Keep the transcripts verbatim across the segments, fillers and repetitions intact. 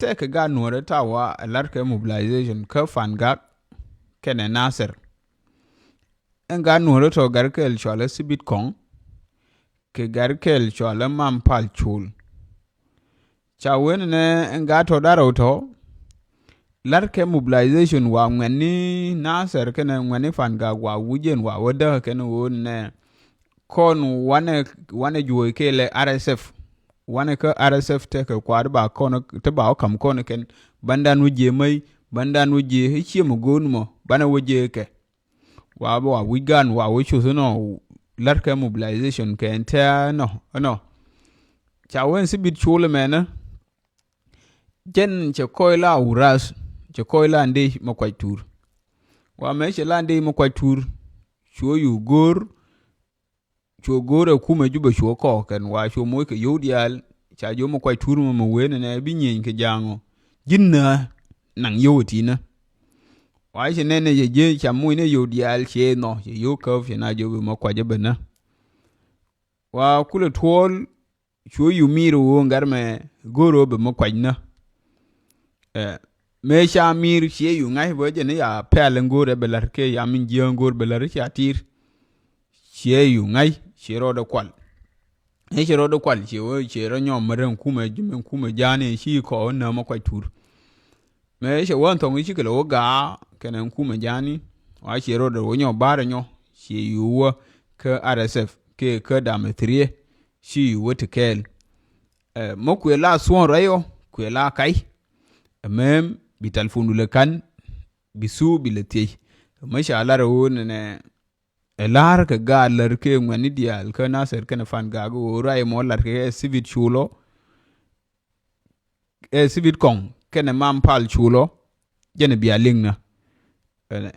tɛkɛ gaat nuɔ̱ɔ̱rä ta̱a̱ wa ɛ la̱rkɛ mobilization kä Fangak kɛnɛ Nasir. Ɛn gaat nuɔ̱ɔ̱rä tɔ gat kɛl cɔalɛ Sibit Kɔŋ kɛ gat kɛl cɔalɛ Mam Pal Col. Ca wen nɛ ɛn gaat tɔ darɛ wä tɔ la̱rkɛ mobilization wa ŋuɛ̈tni Nasir kɛnɛ ŋuɛ̈tni Fangak wa wi̱c ɛn wa wä däk kɛn ɣöö nɛ kɔn wanɛ, wanɛ juɔ̱ɔ̱c kɛɛl ɛ R S F. Wanɛ kä R S F tekɛ kua̱r ba kɔn, te ba wä ka̱m kɔn kɛn. Bandan wä jiɛ mäc, bandan wä jiɛ i̱ ciɛ mɛ go̱o̱n mɔ, banɛ wä jiɛ kɛ. Wa bä wa wi̱c gan wa wä cuth inɔ la̱rkɛ mobilization kɛ ɛn tɛ̈ inɔ, inɔ. Ca wen Sibit Col ɛmɛnɛ jɛn cɛ kɔc la wurath, cɛ kɔc la ndey mɛ kuac tuur. Wa mɛ cɛ la ndey mɛ kuac tuur, cuɔ yu go̱o̱r, cuɔ go̱o̱r ɛ kumɛ Jubɛ cuɔ kɔɔk kɛn wa cuɔ moc kɛ yio̱w diaal, ca jiɔ mɛ kuac tuur mɛ mɛ wen ɛnɛ bi nyieny kɛ ja̱a̱ŋɔ. Ji̱n nä naŋ yio̱w ɛ ti̱nä. Wa cɛ nɛn ɛ cɛ ji̱ ca moc nɛ yio̱w diaal ciɛ nhɔ, cɛ yio̱w käp cɛ na jiɔ bi mɛ kuac ɛ bɛ nä. Wa kulɛ tuɔɔl cuɔ yu mi̱i̱r ɣöö ŋa̱r mɛ go̱o̱r ɣöö bɛ mi kuac nä. Ɛ, mëë ca mi̱i̱r ciɛ yu ŋa̱c bä jɛn i̱ ya pɛl in go̱o̱r ɛ bɛ la̱r kɛ ya min jiääŋ go̱o̱r bɛ la̱r i̱ ca ti̱i̱r. Ciɛ yu ŋa̱c ciɛ rɔɔdɛ kual. Ëë ciɛ rɔɔdɛ kual ciɛ wee ciɛ rɔ nyɔm mi rɛn kumɛ ji̱ min kumɛ ja̱a̱ni ci kɔɔk in näämä kuac tuur. Mëë cɛ wä in thɔŋ i̱ cikɛ lɛ wä ga̱a̱ kɛnɛ in kumɛ ja̱a̱ni. Wa ciɛ rɔɔdɛ wä nyɔ ba̱rɛ nyɔ ciɛ yu wä kä R S F kɛ kä damɛ thiriɛ. Ci wä ti kɛɛl. Ɛ, mä kuëë la thuɔ̱ɔ̱n rɛy ɔ kuëë la kac. Ɛmɛm bi talfondu lɛ ka̱n bi thuu bi lɛ thiec. Mä ca lar ɛ ɣöö nɛnɛ ɛ la̱r kɛ gaat lär kɛ ŋuɛ̈tni diaal kä Nasir kɛnɛ Fangak ɣöö ruac ɛmɔ lar kɛ ɛ Sibit Col ɔ. Ɛ Sibit Kɔŋ kɛnɛ Mam Pal Col ɔ. Jɛn ɛ bia liŋ nä. Ɛnɛ.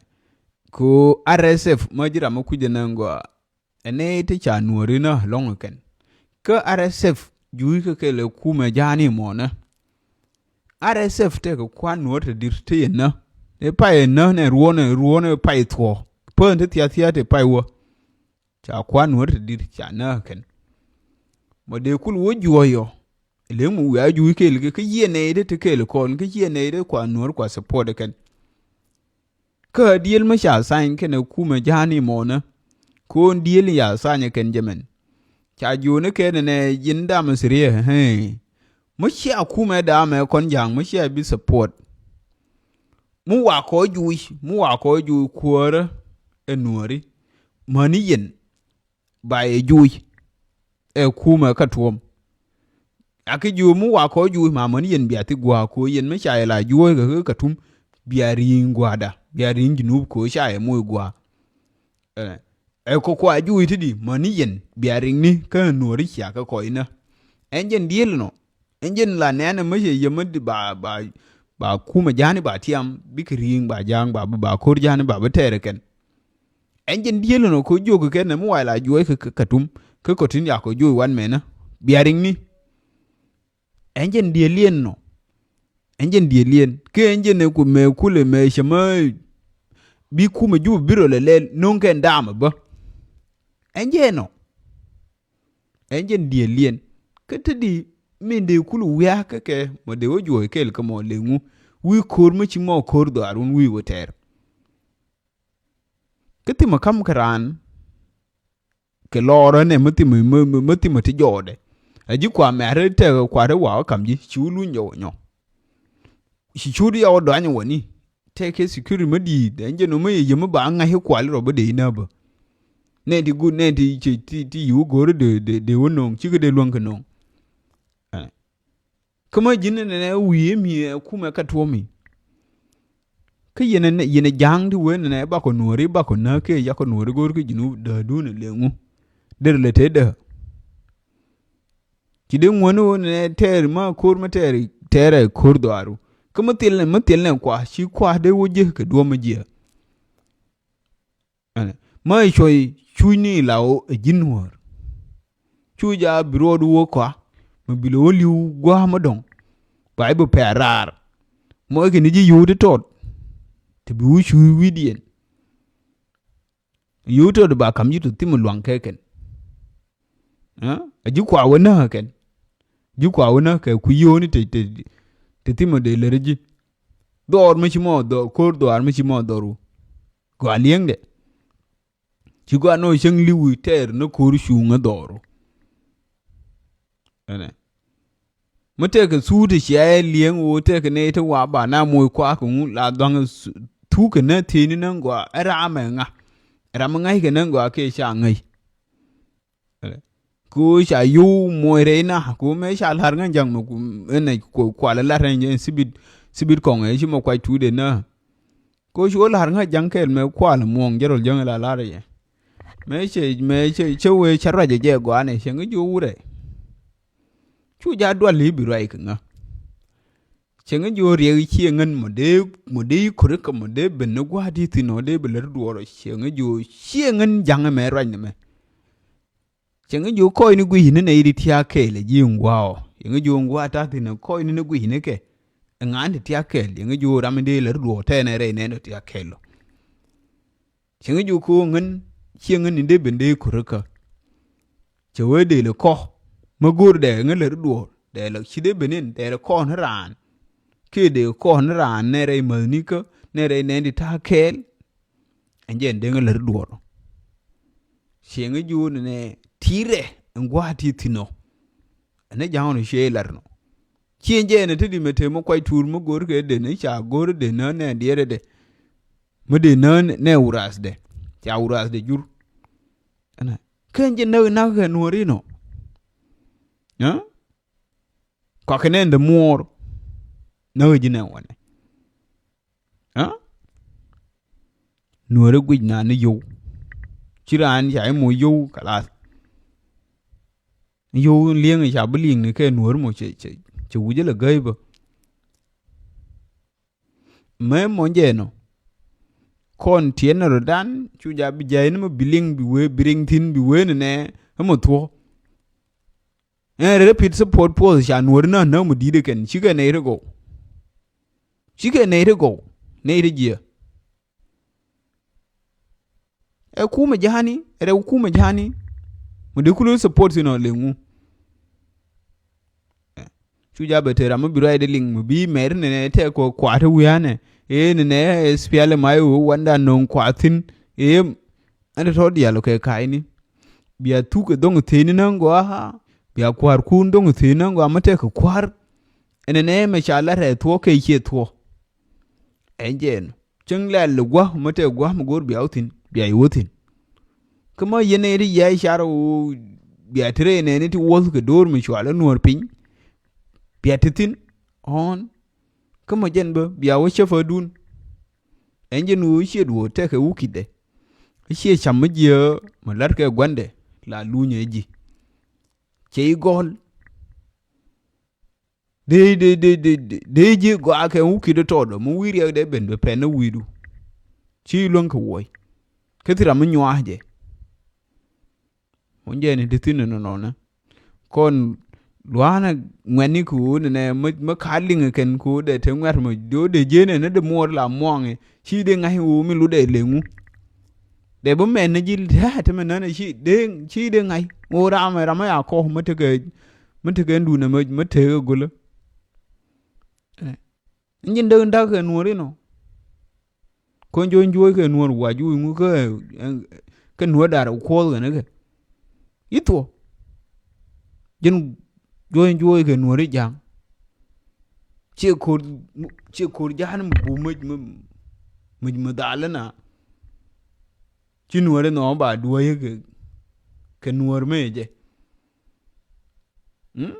Kɛ ɣöö R S F mä ji̱ ram mi kui̱c ɛnɛ ŋɔa. Ɛ nɛy ti ca nuɔ̱ɔ̱ri nä lɔ̱ŋ kɛn. Kä R S F juuc kɛ kɛl ɛ kumɛ ja̱a̱ni mɔnä. R S F tekɛ kua̱r nuɔ̱ɔ̱r te di̱r te yɛ nä. Ɛ pay ɛ nä nɛ ruɔ̱n ɛ ruɔ̱n ɛ pay thuɔ̱ɔ̱. Pään te thia̱thia̱t ɛ pay wä. Ca kua̱r nuɔ̱ɔ̱r te di̱r ca nä kɛn. Mɔ dee kul wä juɔ̱ɔ̱c yɔ. Lëŋ mi wiaa juuc kɛl kɛ kä yiëë nɛy te te kɛl kɔn kä yiëë nɛy te kua̱r nuɔ̱ɔ̱r kua support ɛ kɛn. Kä diël mi ca thany kɛnɛ kumɛ ja̱a̱ni mɔnä. Ko̱n diël ya thany kɛn jɛ mɛn. Ca jiöni kɛn nɛ ji̱n damɛ thiriɛ. Mi cia kumɛ damɛ kɔn ja̱a̱ŋ mi cia bi support. Mi wa kɔ juuc mi wa kɔ juuc kuäärä ɛ nuɔ̱ɔ̱ri. Mäni yɛn ba yɛ juuc. Ɛ kumɛ kä tuɔ̱ɔ̱m. Akɛ jiööm mi wa kɔ juuc ma mäni yɛn bia thi gua̱a̱ ko̱ yɛn mi ca yɛ la juɔ̱ɔ̱c kɛ kä Katum. Bia ri̱i̱ŋ gua̱a̱da bia ri̱i̱ŋ Junub ko̱ ca yɛ moc gua̱a̱. Ɛ, ɛ kɔ kua juuc ti di mäni yɛn bia ri̱i̱ŋni kä nuɔ̱ɔ̱ri cia kɛ kɔc nä. Ɛn jɛn diël nɔ. Ɛn jɛn la nɛɛnɛ mi cɛ yɛ mi di ba, ba, ba kumɛ ja̱a̱ni ba tiam bikɛ ri̱i̱ŋ ba ja̱a̱ŋ ba, ba ko̱r ja̱a̱ni ba bi tɛɛr kɛn. Ɛn jɛn diël nɔ kɛ jiök kɛ kɛn nɛ mi wac la juɔc kɛ, kɛ, Katum kä kɔ tin yakɔ juɔc wan mɛnä. Bia riŋni. Ɛn jɛn diël liɛn nɔ. Ɛn jɛn diël liɛn kɛ ɛn jɛn ɛ ku mɛ kulɛ mɛ cɛ mɛ. Bi kumɛ Jubɛ bi rɔ lɛ lɛl no̱ŋ kɛn daamɛ bä. Ɛn jɛn nɔ. Ɛn jɛn diël liɛn kä te di min dee kul wia̱a̱ kä kɛ mɔ dee wä juɔc kɛl kä mɔ leŋu. Wi̱i̱ ko̱r mi ci mɔ ko̱r dhɔaar wun wi̱i̱ wä tɛɛr. Kä thimɛ ka̱m kɛ raan kɛ lɔɔr ɛnɛ mi thimɛ, mi, mi, mi thimɛ ti jɔɔdɛ. Ɛ ji̱ kua mɛ̈r tɛk kua te wakä ka̱m ji̱ ci wä luny jɔwä nyɔ. Ci cut yɔwä dɔany wä ni. Tɛk kɛ security mi di̱i̱t ɛn jɛ nɔ mi yɛ yɛ mi ba ŋa̱c kɛ kual rɔ bä dee inä bä. Nɛ ti gut nɛ ti ci, ti, ti yiw go̱r dee, dee, dee wä no̱o̱ŋ cikɛ dee luäŋ kɛ no̱o̱ŋ. Ɛ. Kä mä ji̱n nɛnɛ wi̱i̱ mi ɛ kumɛ kä tuɔ̱ɔ̱mi. Kä yɛn ɛ, yɛn ɛ ja̱a̱ŋ ti wee nɛnɛ bakɔ nuɔ̱ɔ̱ri bakɔ näk kɛ yakɔ nuɔ̱ɔ̱ri go̱o̱r kä ji̱n wä däädun ɛ leŋu. Derɛ lɛ te dääk. Ci dee ŋuäni wä nɛnɛ tɛɛr ma ko̱r ma tɛɛr tɛɛrɛ ko̱r dhɔaaru. Kä ma thil nɛ, ma thil nɛ kua, ci kua dee wä jiäk kɛ duɔ̱m ma jiäk. Ɛnɛ, ma cuɔy cucni la ɣöö ɛ ji̱n wäär. Cuc a bi ruɔɔd wä kɔa, ma bi lɛ wä li̱w gua̱a̱ ma dɔ̱ŋ. Ba i̱ bi pɛ̈ɛ̈r raar. Mɔckɛ ni ji̱ yio̱w ti tɔt. Ti bi wä cuc wi̱i̱diɛn. Yio̱w tɔt ba ka̱m ji̱ tɔ thim lua̱ŋ kɛ kɛn. Ɛ? Ɛ ji̱ kua wä näk kɛn. Ji̱ kua wä näk kɛ ku yio̱w ni te, te, Te thimɔ dee lär ji̱. Dhɔr mi ci mɔ dhɔr, ko̱r dhɔaar mi ci mɔ dhɔr wu. Gɔaa li̱eŋdɛ. Ci gɔaa nɔ cäŋ li̱w tɛɛr ni ko̱r cuŋä dhɔr wu. Ɛnɛ. Mi tɛkɛ thuut ti cia ɛ li̱eŋ wu tɛkɛ nɛy ti wa ba na moc kuak ŋu la dhɔaŋ thukɛ nä thiecni nä gɔaa ɛ ram ɛ ŋa. Ram ɛ ŋa̱ckɛ nä gɔaa kɛ ca ŋäc. Ku ca yo̱w moc rɛy na ku mɛ ca la̱r ŋä ja̱ŋ mɛ ku ɛnɛ ku kual ɛ la̱r ɛn thibit, thibit kɔŋ ɛ ci mɛ kuac tuut ɛ nä. Ku cu la̱r ŋä ja̱ŋ kɛl mɛ kual muɔ̱ŋ jɛ rɔl jäŋ ɛ la la̱r ɛ jɛ. Mɛ cɛ, mɛ cɛ, cɛ wee cɛ ruac ɛ jɛ gɔaa nɛ cɛ ŋä ji̱ wurɛ. Cu ja̱ dual i̱ bi ruac kɛ ŋä. Cɛ ŋä ji̱ wä riɛk i̱ ciɛ ŋän mɔ dee, mɔ dee i̱ ko̱ri kɛ mɔ dee ben ni gua̱a̱t i̱ thi̱n ɔ dee bi lät duɔɔr ɔ cɛ ŋä ji̱ wä ciɛ ŋän ja̱ŋ ɛmɛ ruac nɛmɛ. Cɛ ŋä ji̱ wä kɔc ni gui̱c ni nɛy ti tia̱a̱ kɛɛl ɛ ji̱ ŋua̱a̱ ɔ. Cɛ ŋä ji̱ wä ŋua̱a̱ ta̱a̱ thi̱n ɛ kɔc ni ni gui̱c ni kɛ. Ɛ ŋa̱a̱n ti tia̱a̱ kɛɛl cɛ ŋä ji̱ wä ram in dee lät duɔɔr tɛɛnɛ rɛy nɛn ɔ tia̱a̱ kɛɛl ɔ. Cɛ ŋä ji̱ wä ko̱ ŋän ciɛ ŋän in dee ben dee ko̱ri kä. Cɛ wee dee lɛ kɔ. Mä go̱o̱r dɛ ŋä lät duɔɔr. Dɛ lɛ ci dee ben in, dɛ lɛ kɔn raan. Kiɛ dee kɔn raan nɛ rɛy mäthnikä, nɛ rɛy nɛn ti ta̱a̱ kɛɛl. Ɛn jɛ ɛn dee ŋä lät duɔɔr. Cɛ ŋä ji̱ wä nɛ nɛ ti̱i̱rɛ ɛn gua̱a̱t ti thi̱n ɔ. Ɛn ɛ ja̱ŋ ɣɔn ciɛ lar nɔ. Ciɛ jɛ ɛn ɛ te di mɛ te mä kuac tuur mä go̱o̱r kɛ den, ca go̱o̱r den nä nɛ diɛɛrɛ dɛ. Mä den nä nɛ wurath dɛ. Ca wurath dɛ jur. Ɛnɛ. Ken jɛ näk, näk kɛ nuɔ̱ɔ̱r inɔ. Ɛ? Kɔakɛ nɛn dee muɔɔr. Näk ji̱ nɛ wanɛ. Ɛ? Nuɔ̱ɔ̱ri guic na ni yio̱w. Ci raan ca imoc yio̱w kalath. Yio̱w li̱eŋ ca bi li̱eŋ ni kɛ nuɔ̱ɔ̱ri mɔ cɛ, cɛ, cɛ wi̱c ilɛ gäi bä. Mɛ mɔ jɛ nɔ. Kɔn tiɛn ni rɔ̱dan cu ja bi jay ni mɛ bi liŋ bi wee bi riŋ thi̱n bi wee ni nɛ. Ɛmɔ thuɔ̱k. Ɛn rɛl pit support puɔth ca nuɔ̱ɔ̱ri nä nä mɛ di̱i̱t ɛ kɛn cikɛ nɛy ri gɔw. Cikɛ nɛy ri gɔw. Nɛy ri jiɛ. Ɛ kumɛ ja̱a̱ni, ɛ rɛw kumɛ ja̱a̱ni. Mɛ dee kul support thin ɔ leŋu. Cu ja bɛ te ram mi bi ruac de liŋ mi bi mɛr ni nɛ tɛ kɔ kuat wianɛ. Ee ni nɛ SPLM-IO wanda no̱o̱ŋ kuat thin. Ee ɛn tɔ dial kɛ ka̱a̱cni. Bia thuk ɛ dhoŋ theni näŋ gɔaa. Bia kua̱r kun dhoŋ theni näŋ gɔaa mi tɛ kɛ kua̱r. Ɛn nɛ mɛ ca lat ɛ thuɔ̱k kɛ ciɛ thuɔ̱k. Ɛn jɛ ɛn. Cäŋ lɛl gua̱a̱k mi tɛ gua̱a̱k mi go̱o̱r bia wä thi̱n, bia yi wä thi̱n. Kä ma yɛn nɛy ti yia i̱ car ɣöö bia ti rɛy nɛɛni ti wuɔ̱th kɛ do̱r mi cual i̱ nuɔ̱ɔ̱r piny. Bia ti thi̱n ɣɔ̱ɔ̱n. Kä ma jɛn bä bia wä cäpädun. Ɛn jɛn ɣöö ciɛ duɔ̱ɔ̱r tɛkɛ wä ki̱tdɛ. Ciɛ cam mi jiääk mi la̱tkɛ gua̱ndɛ la lunyɛ ji̱. Cɛ i̱ gɔ̱l. Dee, dee, dee, dee, dee, dee ji̱ gɔaa kɛ wukit tɔɔdɔ mi wi̱i̱ riɛk dee ben bɛ pɛn ni wi̱i̱du. Ci luäŋ kɛ wuɔ̱c. Kä thi ram mi nyua̱a̱ jɛ. Wun jɛ ni ti thi̱n ni nɔnɔ ni. Kɔn lua̱a̱nɛ ŋuɛ̈tni kɛ ɣöö ni nɛ mi, mi ka̱a̱t liŋ kɛn kɛ ɣöö dee te ŋuɛ̈t mi do̱o̱ dee jieen ɛn ni dee muɔɔr la muɔ̱ɔ̱ŋ i̱. Ci dee ŋa̱c ɣöö mi lutdɛ leŋu. Dee bi mɛn ni ji̱ tɛ̱̈ɛ̱̈ ti mi nän ci dee, ci dee ŋa̱c. Ŋo̱o̱ ram ɛ ram ɛ a kɔk mi tekɛ, mi tekɛ ndun ɛmɛ mi tekɛ gölä. Ɛ, in ji̱n dee in da̱k kɛ nuɔ̱ɔ̱r inɔ. Kɔn juɔ̱ny juɔ̱ɔ̱c kɛ nuɔ̱ɔ̱r wac wi̱i̱ ŋu kä, ɛ, kɛ nuɔ̱ɔ̱r da̱r kuɔth kɛn kɛ. I̱ thuɔ̱. Ji̱n juɔ̱ny juɔ̱ɔ̱c kɛ nuɔ̱ɔ̱r i̱ ja̱a̱ŋ. Ciɛ ko̱r, ciɛ ko̱r ja̱a̱n mi bum mi, mi, mi, mi dhal ina. Ci nuɔ̱ɔ̱r inɔ ba duɔ̱ɔ̱c kɛ, kɛ nuɔ̱ɔ̱r mi jɛ. Mm?